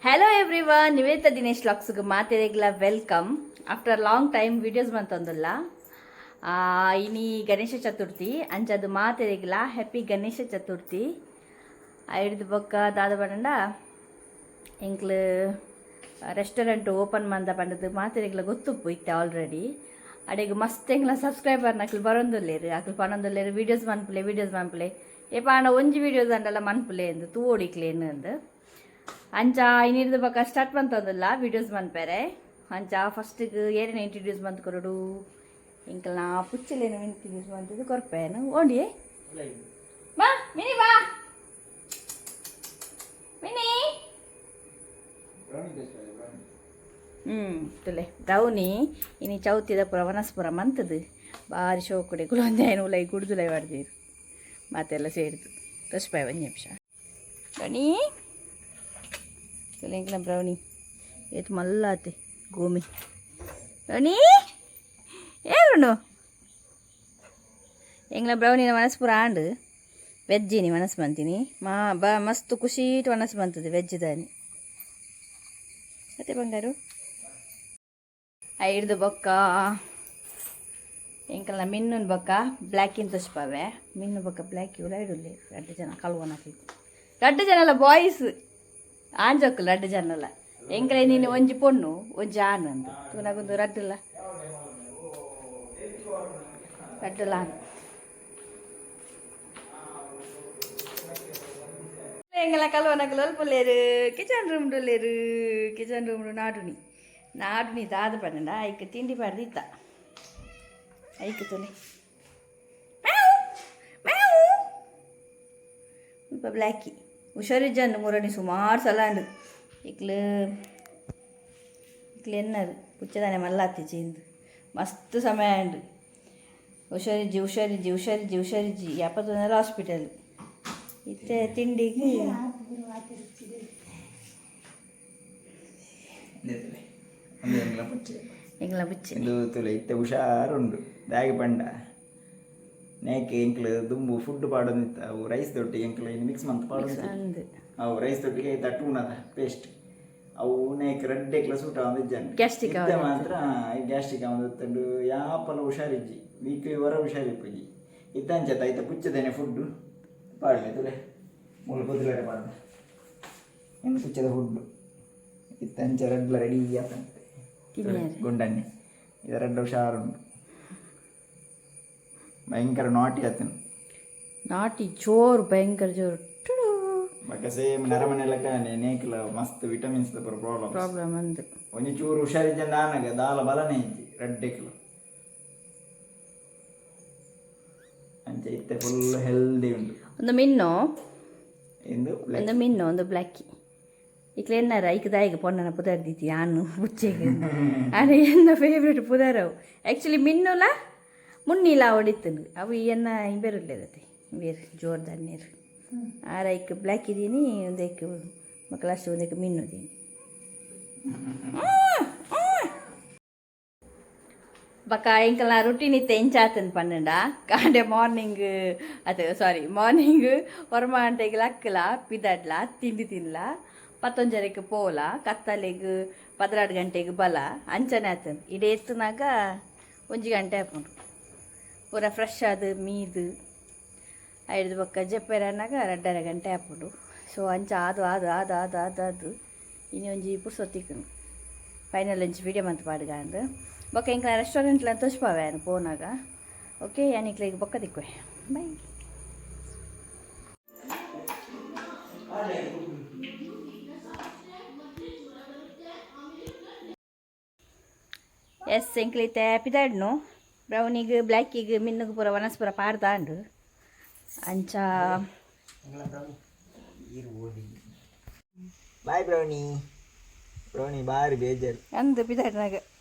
Hello everyone, Nivedita Dinesh ವ್ಲಾಗ್ಸ್ಗೆ ಮಾತೆರೆಗ್ಲ welcome. After long time videos ಮಂತೊಂದುಲ್ಲ. ಇನಿ Ganesha Chaturthi, ಅಂಚದು ಮಾತೆರೆಗ್ಲ happy Ganesha Chaturthi. ಐಡ್ದು ಬೊಕ್ಕ ದಾದ ಪಂಡ, ಎಂಕ್ಲು ರೆಸ್ಟೋರೆಂಟ್ ಓಪನ್ ಮಂದ ಪಂಡದು ಮಾತೆರೆಗ್ಲ ಗೊತ್ತುಪ್ಪು ಇತ್ತೆ ಆಲ್ರೆಡಿ. ಅಡೆಗ್ ಮಸ್ತ್ ಎಂಕ್ಲ ಸಬ್ಸ್ಕ್ರೈಬರ್ ನಕ್ಲು ಬರೊಂದುಲ್ಲೆರ್. ಅಕ್ಲು ಪನೊಂದುಲ್ಲೆರ್, ವೀಡಿಯೋಸ್ ಮನ್ಪುಲೆ, ವೀಡಿಯೋಸ್ ಮನ್ಪುಲೆ, ಏಪಾಂಡ ಒಂಜಿ ವೀಡಿಯೋಸ್ ಅಂಡಲ ಮನ್ಪುಲೆ ಅಂದ್, ತೂವೊಡಿಕ್ಲೇನು ಅಂದ್. ಅಂಚ ಇನಿರ್ದು ಬೊಕ್ಕ ಸ್ಟಾರ್ಟ್ ಮಂತೊಂದುಲ್ಲ ವೀಡಿಯೋಸ್ ಮನ್ಪೆರೆ. ಅಂಚ ಫಸ್ಟಿಗೆ ಏರೆನ ಇಂಟ್ರೊಡ್ಯೂಸ್ ಮಂತ್ ಕೊರೊಡು? ಎಂಕಲ್ನ ಪುಚ್ಚಲೇನು ಇಂಟ್ರೊಡ್ಯೂಸ್ ಮಂತದ್ದು ಕೊರ್ಪೇನು ಓಂಡಿ. ಬಾ ಮಿನಿ, ಬಾ ಮಿನಿ. ತುಲೆ ಬ್ರೌನಿ. ಇನಿ ಚೌತಿದ ಪುರ ವನಸ್ಪುರ ಮಂತದು ಬಾರಿ ಶೋಕುಡೆ ಕುಲೊಂದು ಉಲೈ ಗುಡ್ದುಲೈ ಪಾಡ್ದೀರು ಮಾತೆಲ್ಲ ಸೇರಿದು. ತೋಚ್ಪಾಯ್ ಒಂಜಿ ನಿಮಿಷ. ಬ್ರೌನಿ ತುಲೆ, ಎಂಕ್ಲ ಬ್ರೌನಿ ಏತ್ ಮಲ್ಲಾತೆ ಗೋಮಿ. ಬ್ರೌನಿ ಏ ಬ್ರೌನು, ಎಂಗ್ಲ ಬ್ರೌನಿನ ಮನಸ್ಸು ಪೂರ ಆಂಡ್. ವೆಜ್ಜಿನಿ ಮನಸ್ಸು ಮಂತೀನಿ ಮಾ ಬ ಮಸ್ತ್ ಖುಷೀಟ್ ಮನಸ್ಸು ಬಂತದೆ ವೆಜ್ ದಾನಿ. ಅತ್ತೆ ಬಂಗಾರು. ಐಡ್ದು ಬೊಕ್ಕ ಎಂಕಲ್ನ ಮಿನ್ನುನ್ ಬೊಕ್ಕ ಬ್ಲ್ಯಾಕಿನ್ ತೋಚ್ಪಾವೆ. ಮಿನ್ನು ಬೊಕ್ಕ ಬ್ಲ್ಯಾಕ್ ಇವ್ಲ ಇಡುಲ್ಲೆ. ರಡ್ಡು ಜನ ಕಲ್ವನ. ರಡ್ಡು ಜನಲ ಬಾಯ್ಸ್, ಆಂಜೋಕುಲು ರಡ್ಡು ಜನಲ. ಎಂಕಲೆ ನೀನು ಒಂಜಿ ಪೊಣ್ಣು ಒಂಜಿ ಆನ್ ಅಂದು ತೂನಾಗೊಂದು ರಡ್ಡುಲ ರಡ್ಡುಲ ಆನ್. ಎಂಗಲ ಕಲ್ವನಕುಲು ಅಲ್ಪುಲ್ಲೇರು, ಕಿಚನ್ ರೂಮ್ ಉಲ್ಲೇರು. ಕಿಚನ್ ರೂಮ್ ನಾಡುನಿ ನಾಡುನಿ ದಾದ ಪಂಡ ಐಕ್ ತಿಂಡಿ ಪಾಡ್ದಿತ್ತ ಐಕ್. ತುಲೆ ಮ್ಯಾವ್. ಸ್ವಲ್ಪ ಬ್ಲ್ಯಾಕಿ ಹುಷಾರಿಜ್ಜಂಡು ಮುರಣಿ ಸುಮಾರು ಸಲ ಅಂಡು. ಇಕ್ಲು ಇಕ್ಲು ಎನ್ನರು ಪುಚ್ಚದಾನೆ ಮಲ್ಲಾತಿಜಿ ಇಂದು ಮಸ್ತ್ ಸಮಯ ಅಂಡು. ಹುಷಾರಿಜ್ಜಿ, ಹುಷಾರಿಜ್ಜಿ, ಹುಷಾರಿಜ್ಜಿ, ಹುಷಾರಿಜ್ಜಿ. ಯಾಪತ್ತೊಂದೆಲ್ಲ ಹಾಸ್ಪಿಟಲ್ ಇತ್ತೆ ತಿಂಡಿಗೆ. ಎಂಗ್ಲ ಪುಚ್ಚೆ. ಎಂಗ್ಲ ಪುಚ್ಚೆ. ಇಂದು ತುಲೆ, ಇತ್ತೆ ಹುಷಾರುಂಡು. ದಾಗೆ ಪಂಡ ನೇಕೆ ಎಂಕ್ಲು ದುಂಬು ಫುಡ್ ಪಾಡೊಂದಿತ್ತ, ಅವು ರೈಸ್ ದೊಟ್ಟಿಗೆ ಎಂಕ್ಲು ಮಿಕ್ಸ್ ಮಂತ್ ಪಾಡೊಂದಿತ್ತ. ಅಂದ್. ಅವು ರೈಸ್ ದೊಟ್ಟಿಗೆ ತಟ್ಟುನದ ಪೇಸ್ಟ್ ಅವು ನೇಕ್ ರಡ್ಡೆಕ್ಲ ಸೂಟ್ ಆವೊಂದಿಜ್ಜಂಡ್. Gastric. ಇತ್ತೆ ಮಾತ್ರ ಗ್ಯಾಸ್ಟ್ರಿಕ್ ಆವೊಂದಿತ್ತುಂಡು. ಯಾಪಲ ಹುಷಾರಿಜ್ಜಿ, ವೀಕ್ಲಿ ವರ ಹುಷಾರಿಪ್ಪುಜಿ. ಇತ್ತೆ ಅಂಚತ ಐತ ಪುಚ್ಚದೇನೆ ಫುಡ್ ಪಾಡ್ಲೆ. ತುಲೆ, ಮೂಲು ಬೊದ್ಲರೆ ಪಾಡ್ಲೆ. ಇನ್ನು ಪುಚ್ಚದ ಫುಡ್ ಇತ್ತೆ ಅಂಚ ರಡ್ಲ ರೆಡಿ ಆತಂತೆ. ತಿನ್ಯರೆ. ಗುಂಡನ್ನಿ ಇದು ರಡ್ಡ ಹುಷಾರುಂಟು. ಭಯಂಕರ ನಾಟಿ ಆತನು. ನಾಟಿ, ಜೋರು, ಭಯಂಕರ ಜೋರು. ಟುಡು. ಬೊಕ ಸೇಮ್ ನರಮನೆ ಲೆಕ್ಕ ನೇಕ್ಲ ಮಸ್ತ್ ವಿಟಮಿನ್ಸ್ ದ ಪ್ರಾಬ್ಲಮ್. ಪ್ರಾಬ್ಲಮ್ ಅಂದ್. ಒಂಜಿ ಚೂರು ಹುಷಾರಿಜ್ಜಂದ ಆನಗ ದಾಲ ಬಲನೆ ಇಜ್ಜಿ ರಡ್ಡೆಕ್ಲು. ಅಂಚ ಇತ್ತೆ ಫುಲ್ ಹೆಲ್ದಿ ಉಂಡು. ಒಂದು ಮಿನ್ನು. ಇಂದು. ಒಂದು ಮಿನ್ನು, ಒಂದು ಬ್ಲ್ಯಾಕಿ. ಇಕ್ಲೆ ಎನ್ನಾರ ಐಕ್ ದಾಯಿಗೆ ಪೊಣ್ಣನ ಪುದರ್ ದೀತಿ ಆನು ಬುಚ್ಚೆಗೆ ಆನೆ ಎನ್ನ ಫೇವ್ರೇಟ್ ಪುದರ್ ಅವು. ಆ್ಯಕ್ಚುಲಿ ಮಿನ್ನುಲ ಮುನ್ನಿಲ ಹೊಡಿತನು ಅವು. ಎನ್ನ ಇಂಬೇರುಲ್ಲೇದತೆ ಇಂಬೇರು ಜೋರ್ ದನ್ನೇರು ಆರ. ಐಕ್ ಬ್ಲ್ಯಾಕ್ ಇದೀನಿ ಒಂದೇಕ್ ಮಕ್ಕಳ ಅಷ್ಟು ಒಂದೇಕ್ ಮಿನ್ನು ದೀನಿ. ಬೊಕ ಎಂಕಲ್ನ ರುಟೀನ್ ಇತ್ತೆ ಎಂಚಾತನ್ ಪನ್ನಂಡ, ಕಾಂಡೆ ಮಾರ್ನಿಂಗ್ ಅದು ಸಾರಿ ಮಾರ್ನಿಂಗ್ ಒರ್ಂಬ ಗಂಟೆಗೆ ಲಕ್ಕಲ, ಪಿದಡ್ಲ, ತಿಂಡಿ ತಿನ್ಲ, ಪತ್ತೊಂಜರೆಗೆ ಪೋಲ, ಕತ್ತಲೆಗ್ 12 ಗಂಟೆಗೆ ಬಲ. ಅಂಚನೆ ಆತನ್. ಇಡೆ ಎತ್ತುನಾಗ 1 ಗಂಟೆ ಆಪುಂಡು. ಪೂರ ಫ್ರೆಶ್ ಆದ್ ಮೀದು ಐಡ್ದು ಬೊಕ್ಕ ಜೆಪ್ಪೆರೆ ಅನ್ನಗ 2.5 ಗಂಟೆ ಆಪುಂಡು. ಸೊ ಅಂಚ ಆದು ಆದು ಆದು ಆದು ಆದು ಆದು ಇನಿ ಒಂಜಿ ಪುರ್ಸೊತ್ತು ತಿಕ್ಕುಂಡು, ಫೈನಲ್ ಒಂಜಿ ವೀಡಿಯೋ ಮಂತ್ ಪಾಡ್ಗ ಅಂದ್. ಬೊಕ್ಕ ಎಂಕ್ಲ ರೆಸ್ಟೋರೆಂಟ್ಲ ತೋಜ್ಪಾವೆ ಯಾನ್ ಪೋನಾಗ. ಓಕೆ, ಯಾನ್ ನಿಕ್ಲೆಗ್ ಬೊಕ್ಕ ತಿಕ್ಕುವೆ. ಬೈ. ಎಸ್, ಎಂಕ್ಲಿತ್ತೆ ಪಿದಾಡ್ನು. ಬ್ರೌನಿಗ್ ಬ್ಲ್ಯಾಕಿಗ್ ಮಿನ್ನುಗ್ ಪೂರ ವನಸ್ ಪೂರ ಪಾಡ್ದಾಂಡು ಅಂಚ. Boy brownie. ಬ್ರೌನಿ ಬಾರಿ ಬೇಜಾರು. ಅಂದ್ ಪಿದಾಡ್ನಾಗ.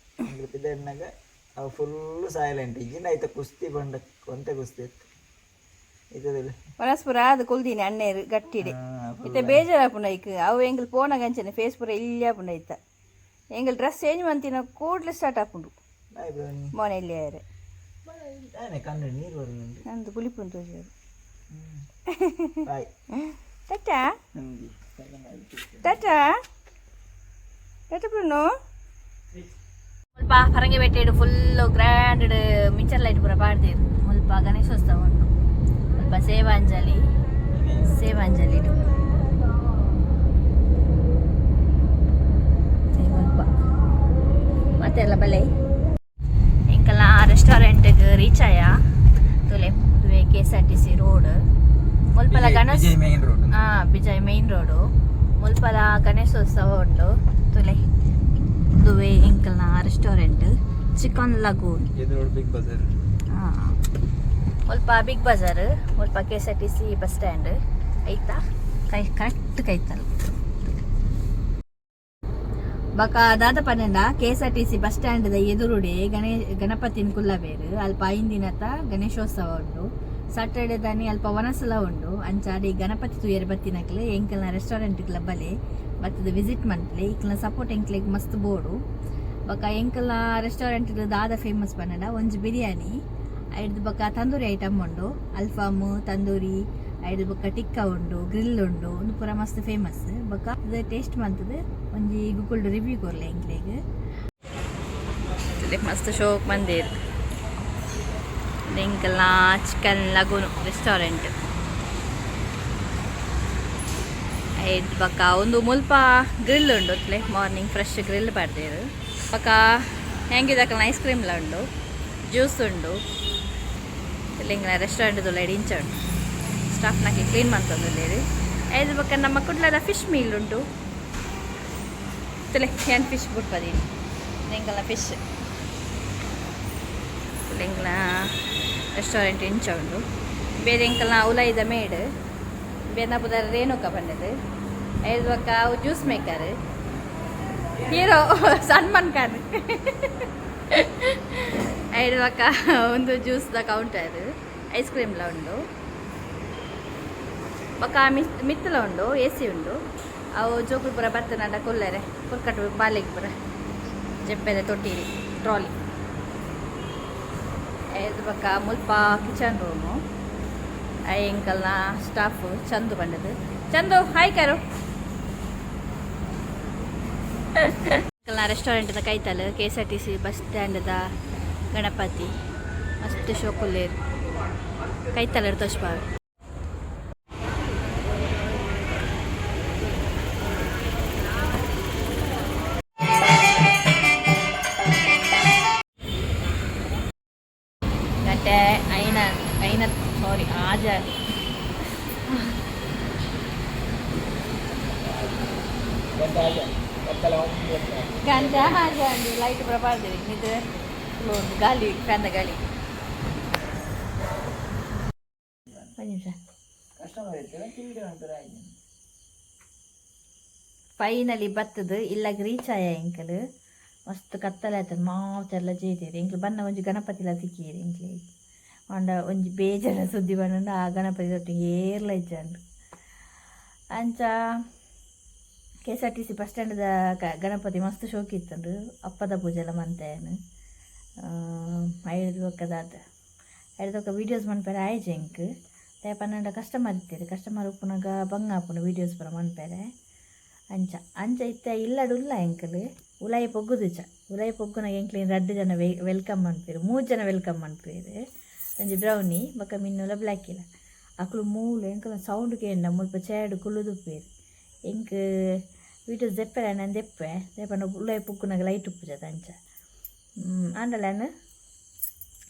ಎಂಕ್ಲು ಪಿದಡ್ನಾಗ ಅವು ಫುಲ್ ಸೈಲೆಂಟ್. ಈಗಿನ ಐತ ಕುಸ್ತಿ ಬಂಡ ಒಂತೆ ಕುಸ್ತಿ ಇತ್ತು ಇತ್ತದಿಲ್ಲ. ವನಸ್ ಪೂರ ಅದು ಕುಲ್ದೀನಿ ಅಣ್ಣೇರು ಗಟ್ಟಿಡೆ. ಇತ್ತೆ ಬೇಜಾರಾಪುಂಡು ಐಕ್. ಅವು ಎಂಕುಲು ಪೋನಾಗ ಅಂಚನೆ ಫೇಸ್ ಪೂರ ಇಲ್ಲೇ ಆಪುಂಡು ಐತ. ಎಂಕುಲು ಡ್ರೆಸ್ ಚೇಂಜ್ ಮಂತಿನ ಕೂಡ್ಲೆ ಸ್ಟಾರ್ಟ್ ಆಪುಂಡು. Bye Brownie. ಮೋನೆ ಇಲ್ಲಿ ಆಯರೆ. ತಾನೆ ಕಣ್ಣು ನೀರು ಬರುದುಂಡು. ನಂದು ಪುಲಿಪುಂಡು ತೋಜರು. ಬಾಯ್. Tata, tata. ಎತ್ತಪುಂಡು ಮುಲ್ಪ ಫರಂಗಿ ಪೇಟೆಡ್ ಫುಲ್ ಗ್ರ್ಯಾಂಡ್ ಮಿಂಚರ್ ಲೈಟ್ ಪೂರ ಪಾಡ್ದೇರು. ಮುಲ್ಪ ಗಣೇಶೋತ್ಸವ ಉಂಡು. ಮುಲ್ಪ ಸೇವಾಂಜಲಿ, ಸೇವಾಂಜಲಿ ಮುಲ್ಪ. ಮತ್ತೆಲ್ಲ ಬಲೆ. ಎಂಕಲ್ನ ರೆಸ್ಟೋರೆಂಟ್ ರೀಚ್ ಆಯ. ತುಲೆ, ಕೆಎಸ್ಆರ್ಟಿಸಿ ರೋಡ್. ಮುಲ್ಪಲ ಗಣೇಶ್ ಮೇನ್ ರೋಡ್. ಹಾ, ಬಿಜೈ ಮೇನ್ ರೋಡು. ಮುಲ್ಪಲ ಗಣೇಶೋತ್ಸವ ಉಂಡು. ತುಲೆ, ಉಂದುವೆ ಎಂಕಲ್ನ ರೆಸ್ಟೋರೆಂಟ್, ಚಿಕನ್ ಲಗೂನ್. ಎದುರು ಬಿಗ್ ಬಜಾರ್. ಮುಲ್ಪ ಬಿಗ್ ಬಜಾರ್, ಮುಲ್ಪ ಕೆಎಸ್ಆರ್ಟಿಸಿ ಬಸ್ ಸ್ಟ್ಯಾಂಡ್ ಐತಾ ಕೈ ಕರೆಕ್ಟ್ ಕೈತಲ್. ಬಕ ದಾದ ಪನ್ನಂಡ, ಕೆಎಸ್ಆರ್ಟಿಸಿ ಬಸ್ ಸ್ಟ್ಯಾಂಡ್ ದ ಎದುರುಡೆ ಗಣಪತಿನ ಕುಲ್ಲಬೇರು. ಅಲ್ಪ 5 ದಿನತ ಗಣೇಶೋತ್ಸವ ಉಂಡು. ಸಾಟರ್ಡೆ ದಾನಿ ಅಲ್ಪ ವನಸಲ ಉಂಡು. ಅಂಚಾಡಿ ಗಣಪತಿ ತೂಯರ್ ಬತ್ತಿನಕ್ಲೆ ಎಂಕಲ್ನ ರೆಸ್ಟೋರೆಂಟ್ ಬಲೆ, ಬತ್ತದ ವಿಸಿಟ್ ಮನ್ಪಲೆ. ಇಕ್ಲ್ನ ಸಪೋರ್ಟ್ ಎಂಕ್ಲೆಗ್ ಮಸ್ತ್ ಬೋಡು. ಬೊಕ ಎಂಕಲ್ನ ರೆಸ್ಟೋರೆಂಟ್ ದಾದ ಫೇಮಸ್ ಪನ್ನಡ, ಒಂಜಿ ಬಿರಿಯಾನಿ, ಐಡ್ದ್ ಬೊಕ ತಂದೂರಿ ಐಟಮ್ ಉಂಡು. ಅಲ್ಫಾಮ್, ತಂದೂರಿ, ಐಡ್ದ್ ಬೊಕ ಟಿಕ್ಕ ಉಂಡು, ಗ್ರಿಲ್ ಉಂಡು. ಉಂದು ಪೂರ ಮಸ್ತ್ ಫೇಮಸ್. ಬೊಕ ಟೇಸ್ಟ್ ಮಂತುದು ಒಂಜಿ ಗೂಗಲ್ ರಿವ್ಯೂ ಕೊರ್ಲೆ ಎಂಕ್ಲೆಗ್. ಮಸ್ತ್ ಶೋಕ್ ಮಂದೇರ್. ಎಂಕಲ್ನ ಚಿಕನ್ ಲಗೂನ್ ರೆಸ್ಟೋರೆಂಟ್. ಐದ್ ಬೊಕ ಒಂದು ಮುಲ್ಪ ಗ್ರಿಲ್ ಉಂಡು. ಮಾರ್ನಿಂಗ್ ಫ್ರೆಶ್ ಗ್ರಿಲ್ ಪಾಡ್ದೇರು. ಬೊಕ ಹೆಂಗಿದಕಲ್ನ ಐಸ್ ಕ್ರೀಮ್ಲ ಉಂಡು, ಜ್ಯೂಸ್ ಉಂಡು. ಎಂಕಲ್ನ ರೆಸ್ಟೋರೆಂಟ್ ಉಲ್ಲ ಇಂಚ ಉಂಡು. ಸ್ಟಾಫ್ನಕ್ಕೆ ಕ್ಲೀನ್ ಮಂತೊಂದುಲ್ಲೆರ್. ಐದು ಬೊಕ ನಮ್ಮ ಕುಡ್ಲದ ಫಿಶ್ ಮೀಲ್ ಉಂಟು. ತುಲೆ, ಏನ್ ಫಿಶ್ ಬುಡ್ಪದೀನಿ. ಎಂಕಲ್ನ ಫಿಶ್. ಎಂಕಲ್ನ ರೆಸ್ಟೋರೆಂಟ್ ಇಂಚ ಉಂಡು. ಬೇರೆ ಎಂಕಲ್ನ ಉಲೈದ ಮೇಡ್ ಬೇರ್ನ ಪುದರ್ ರೇಣುಕ ಪಂಡದು. ಐದು ಬೊಕ್ಕ ಅವು juice maker, hero Salman Khan. ಐದು ಬೊಕ್ಕ ಒಂದು ಜ್ಯೂಸ್ದ ಕೌಂಟರ್, ಐಸ್ ಕ್ರೀಮ್ಲ ಉಂಡು. ಬೊಕ್ಕ ಮಿತ್ತಲ ಉಂಡು, ಎ ಸಿ ಉಂಡು. ಅವು ಜೋಕುಲು ಪೂರ ಬತ್ತನಡ ಕುಲ್ಲೆರೆ ಕುರ್ಕಟ್ಟು, ಬಾಲೆಗ್ ಪೂರ ಜಪ್ಪೆರೆ ತೊಟ್ಟಿರಿ, ಟ್ರಾಲಿ. ಐದು ಬೊಕ್ಕ ಮುಲ್ಪ ಕಿಚನ್ ರೂಮು. ಎಂಕಲ್ನ ಸ್ಟಾಫ್ ಚಂದು ಬಂದದ್ದು. ಚಂದು, ಹಾಯ್ ಕರು. ಎಂಕಲ್ನ ರೆಸ್ಟೋರೆಂಟ್ದ ಕೈತಲ್ ಕೆಎಸ್ಆರ್ಟಿಸಿ ಬಸ್ ಸ್ಟ್ಯಾಂಡ್ದ ಗಣಪತಿ ಮಸ್ತ್ ಶೋಕುಲ್ಲೇರು. ಕೈತಲ್ ತೋಜ್ಪಾವೆ. ಗಂಟೆ ಐನ ಐನ, ಸಾರಿ, ಆಜ. ಗಂಟೆ ಆಜ, ಕತ್ತಲ 9. ಗಂಟೆ ಆಜ. ಲೈಟ್ ಪೂರ ಪಾಡ್ದಿರಿ. ನಿದ್ರೆ ಒಂದು ಗಾಳಿ, ಫ್ಯಾನ್ದ ಗಾಳಿ. ಒಂದು ನಿಮಿಷ. ಕಸ್ಟಮರ್ ಇರ್ತಾರೆ, ತಿಂಡಿ ಅಂತಾರೆ ಆಯ್ತು. ಫೈನಲಿ ಬತ್ತದು ಇಲ್ಲಾಗ ರೀಚ್ ಆಯ ಎಂಕಲ್. ಮಸ್ತ್ ಕತ್ತಲೆ ಆಯ್ತದೆ. ಮಾತೆಲ್ಲ ಜೇದಿರಿ. ಎಂಕ್ಲು ಬನ್ನ ಒಂಜಿ ಗಣಪತಿಲ ತಿಕ್ಕಿರಿ ಎಂಕ್ಲೆ. ಆಂಡ ಒಂಜಿ ಬೇಜಾರ ಸುದ್ದಿ ಬಂಡ, ಆ ಗಣಪತಿ ಒಟ್ಟಿಗೆ ಏರ್ಲ ಇಜ್ಜಂಡು. ಅಂಚ ಕೆಎಸ್ಆರ್ಟಿಸಿ ಬಸ್ ಸ್ಟ್ಯಾಂಡ್ದ ಗಣಪತಿ ಮಸ್ತ್ ಶೋಕಿ ಇತ್ತಂಡು. ಅಪ್ಪದ ಪೂಜೆ ಎಲ್ಲ ಮಂತೇನು. ಐದು ಬೊಕ್ಕದಾದ ಐದು ಬೊಕ್ಕ ವೀಡಿಯೋಸ್ ಮನ್ಪೆರೆ ಆಯ್ಜೆ ಎಂಕ್. ದಾಯೆ ಪನ್ನಂಡ ಕಸ್ಟಮರ್ ಇತ್ತೆರ್. ಕಸ್ಟಮರ್ ಉಪ್ಪುನಗ ಬಂಗ ಆಪುಂಡು ವೀಡಿಯೋಸ್ ಪೂರ ಮನ್ಪೆರೆ. ಅಂಚ ಅಂಚ ಇತ್ತೆ ಇಲ್ಲಡ್ ಉಲ್ಲ ಎಂಕಲ್. ಉಲಾಯಿ ಪೊಗ್ಗುದುಜ. ಉಲಾಯಿ ಪೊಗ್ಗುನಾಗ ಎಂಕ್ಲೆನ್ ರಡ್ಡ್ ಜನ welcome ಮನ್ಪೆರ್, ಮೂರು ಜನ welcome ಮನ್ಪೆರ್. ಒಂಜಿ ಬ್ರೌನಿ ಬೊಕ್ಕ ಮಿನ್ನುಲ ಬ್ಲ್ಯಾಕಿಲ. ಅಕುಲು ಮೂಲು ಎಂಕಲ್ನ ಸೌಂಡ್ ಕೇಂಡ ಮುಲ್ಪ ಚೇರ್ಡ್ ಕುಲ್ಲುದುಪ್ಪೆರ್. ಎಂಕ್ ವೀಡಿಯೋಸ್ ದೆಪ್ಪೆರೆ ನಾನು ದೆಪ್ಪೆ. ದಾಯೆ ಪಂಡ ಉಲಾಯಿ ಪೊಗ್ಗುನಾಗ ಲೈಟ್ ಉಪ್ಪುಜತ. ಅಂಚ ಆಂಡಲ ಯಾನ್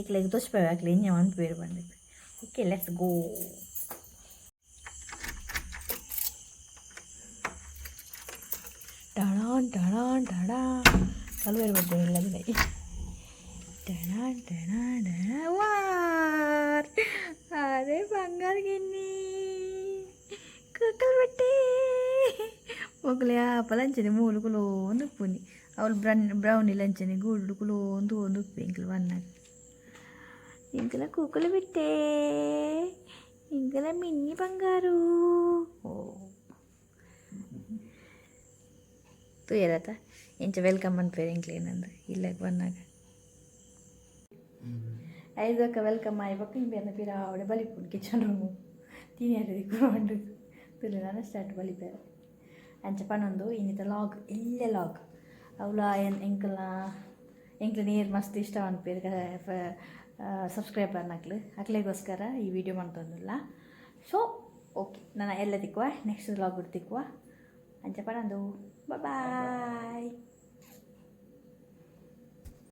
ಎಂಕ್ಲೆಗ್ ತೋಜ್ಪಾವೆ ಅಕ್ಲೆ ಎಂಚ ಮನ್ಪುವೆರ್ ಪಂದ್. Okay, let's go. ಟಣಾನ್ ಟಣಾನ್ ಟಣಾ. ಕಲ್ವೇರು ಬರ್ತೇವೆ ಇಲ್ಲದ್ರೆ. ಟಣಾನ್ ಟಣಾ ಟಣ. ವಾರ್, ಅರೆ ಬಂಗಾರ ಗಿನ್ನಿ, ಕುಕ್ಕಲ್ ಬಟ್ಟೆ. ಮೊಗಲೆ ಆಪಲ ಅಂಚನೆ ಮೂಲು ಕುಲೋಂದು ಉಪ್ಪುನಿ. ಅವಳು ಬ್ರೌನಿ ಲಂಚನೆ ಗೂಡು ಕುಲೋಂದು ಒಂದು ಉಪ್ಪು. ಎಂಕಲ್ ಬನ್ನಾಗ ಎಂಕಲ ಕೂಕುಲು ಬಿಟ್ಟೆ, ಎಂಕಲ ಮಿನ್ನಿ ಬಂಗಾರು. ಓ ತೂಯರತ ಎಂಚ welcome ಮನ್ಪೇರು ಎಂಕ್ಲೇನಂದು ಇಲ್ಲಗ್ ಬನ್ನಾಗ. ಐದಕ್ಕ welcome ಆಯಿ ಬೊಕ್ಕ ಇಂಬೆರ್ನ ಪಿರಾವಡೆ ಬಲಿಪುಂಡು. ಕಿಚನ್ ರೂಮು ತಿನಿಯರೆ ದಿಕ್ಕು ತುಲೆ. ನಾನು ಸ್ಟಾರ್ಟ್ ಬಲಿಪೇರೆ. ಅಂಚ ಪನೊಂದು ಇನ್ನಿತ ಲಾಗ್, ಎಲ್ಲೆ ಲಾಗ್. ಅವಲ ಎಂಕಲ್ನ ಎಂಕ್ಲ ನೀರು ಮಸ್ತ್ ಇಷ್ಟ ಅನ್ಪೇರು ಸಬ್ಸ್ಕ್ರೈಬರ್ ನಕ್ಲು. ಅಕ್ಲೆಗೋಸ್ಕರ ಈ ವಿಡಿಯೋ ಮಂತೊಂದುಲ್ಲ. ಸೊ ಓಕೆ, ನಾನು ಎಲ್ಲ ತಿಕ್ಕುವ, ನೆಕ್ಸ್ಟ್ ವ್ಲಾಗ್ ತಿಕ್ಕುವ. ಅಂಚ ಪಣಂದು, ಬಾಯ್.